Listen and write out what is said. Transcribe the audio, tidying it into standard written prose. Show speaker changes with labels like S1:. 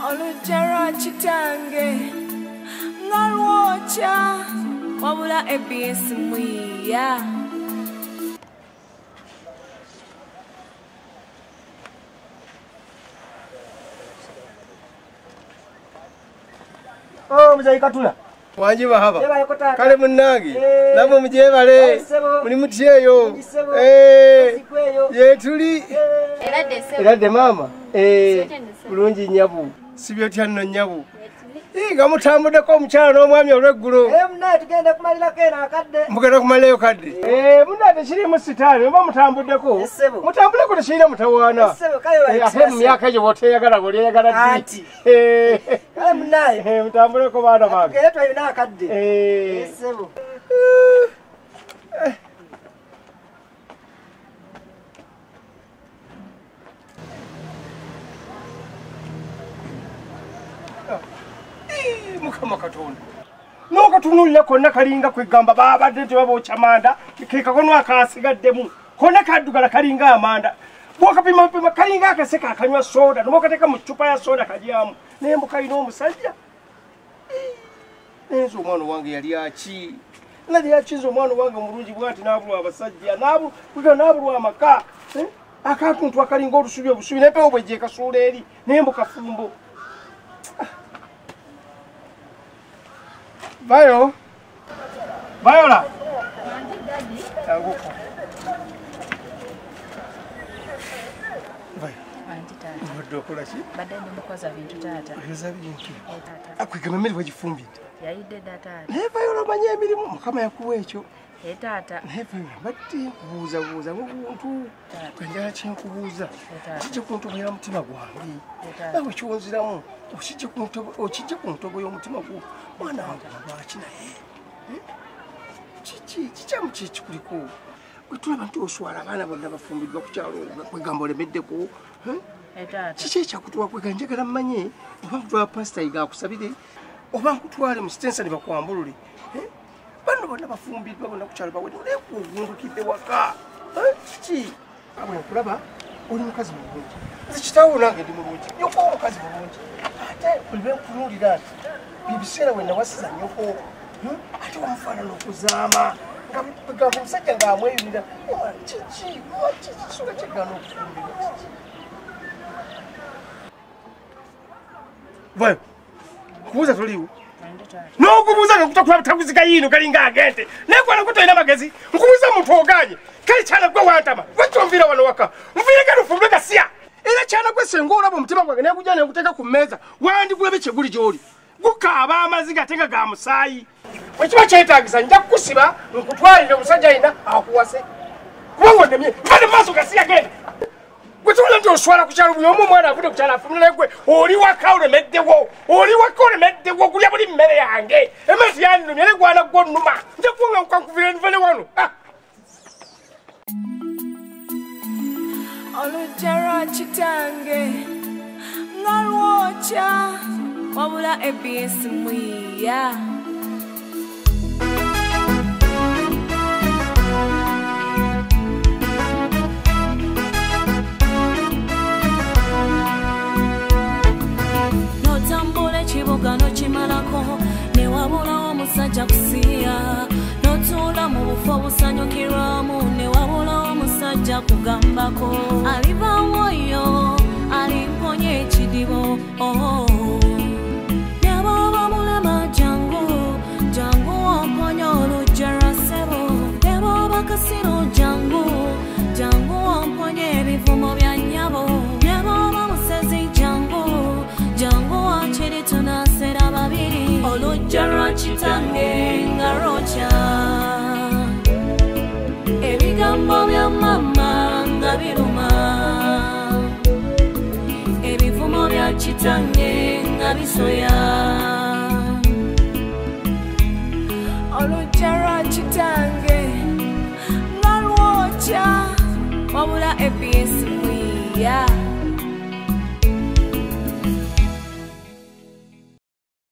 S1: Olujja lwa kitange nga lwokya wabula ABS mwiya.
S2: Oh, muzeyi Katula.
S3: Wanji bahaba. Kale munnange. Namwe mujebale. Muli mutyeyo. Ye tuli. Eradde mama. Bulungi nnyabu. Sibyo otya nno nnyabu. Nga mutambuddeko omukyala n'omwami olw'eggulo.
S2: Munnaye tugenda kumalirako eno akadde.
S3: Mugenda kumalayo kadde. Munnaye tekirimu sitaani oba mutambuddeko. Mutambuleko tekirina mutawaana. Ate mu myaka egyo bw'oteeyagala bw'olyeyagala ddi.
S2: Kale munnaye.
S3: Mutambuleko baana bange.
S2: Tugende twalina akadde. Ssebo.
S3: Mukama Katonda. N'okatunuulira konna kalinga kwegamba babadde nti babookya manda, ke kakono akasigaddemu. Konna kaddugala kalinga amanda. Bw'okapimapima kalinga akaseke akanywa soda, n'okateeka mu ccupa ya soda kagyamu. Naye mbu kalina omusajja. Naye nze omwana wange yali aki? Nali akize omwana wange omulungi bw'ati n'abulwa abasajja, n'abulwa amaka. Akatuntu akalinga olusubi obusubi n'empewo bw'ejja ekasuula eri, naye mbu kafumbo. Bayo. Bayola. Tanguka. Bayo.
S4: Anti tata.
S3: Mbadde okola ki?
S4: Mbadde ndi mukoza bintu taata.
S3: Oyoza bintu. Akwegamba emmere wagifumbidde.
S4: Yayidde dda taata.
S3: Naye Bayola omanyi emirimu Mukama yakuwa ekyo.
S4: Taata.
S3: Naye Bayola mbadde nkubuuzabuuza ng'obuntu. Njagala kye nkubuuza. Kijje ku ntobo ya mutima gwange. Naawe ky'onziramu okijje ku ntobo y'omutima gwo. Mwana wange lwaki naye? Kiki kikyamu ki ekikuliko? Bwe tulaba nti oswala abaana bonna bafumbiddwa ku kyalo kwegamba olemeddeko. Kiki ekyakutuwa kwega njagala mmanye oba nkutwala pasita yiga akusabire oba nkutwale mu sitensani bakwambulule. Bano bonna bafumbiddwa bonna ku kyalo bawedde naye ogundukidde waka. Kiki? Bwe nkulaba oli mukazi mulungi. Nze kitaawo nange ndi mulungi. Nyoko omukazi mulungi. Ate buli lwe nkutunuulira nti ebiseera we nawasiza nnyoko ate wamufaanana okuzaama nga omusajja ng'amweyunira. Kiki? Lwaki kisula kyegaana okufumbirwa? Kiki? Vayo, nkubuuza toliiwo? N'okubuuza nga kutakuba butaguzi gayiino galinga agente. Naye gwe nako tolina magezi. Nkubuuza muntu ogaanye. Kale kyana gwe wantama. Lwaki onviira wano waka? Nviire genda ofumbire gasiya. Era kyana gwe singa olaba omutima gwange negujja nenguteeka ku mmeeza wandigulabe kyeguli gy'oli. Gukaaba amaziga ate nga ga musaayi. Bwe kiba kyetaagisa nja kukusiba nkutwalire omusajja ayina akuwase. Kubanga onnemye. Nva ne mu maaso gasiya genda. Gwe tubona nti oswala ku kyalo buli omu omwana avudde ku kyalo afumula gwe oli waka olemeddewo. Oli waka olemeddewo gulya buli mmere yange. Emmere teyannumye naye gwana gwo nnuma. Nja kuwanga nkukankuviire nve ne wano.
S1: Olujja lwa kitange nga lwokya wabula ABS mwiya. Notambula ekibuga n'okimalako ne wabulawo omusajja kusiya. N'otuula mu bufo obusanyukirwamu ne wabulawo omusajja kugambako. Alivaawo oyo alimponya ekidibo. Ne bw'oba mulema jangu jangu omponye olujja lwa ssebo. Ne bw'oba kasiru jangu jangu omponye ebivumo bya nnyabo. Ne bw'oba musezi jangu jangu wakiri tunaasera babiri. Olujja lwa kitange nga lwokya. Ebigambo bya mama nga biruma. Ebivumo bya kitange nga bisoya. Olujja lwa kitange nga lwokya wabula ABS mwiya.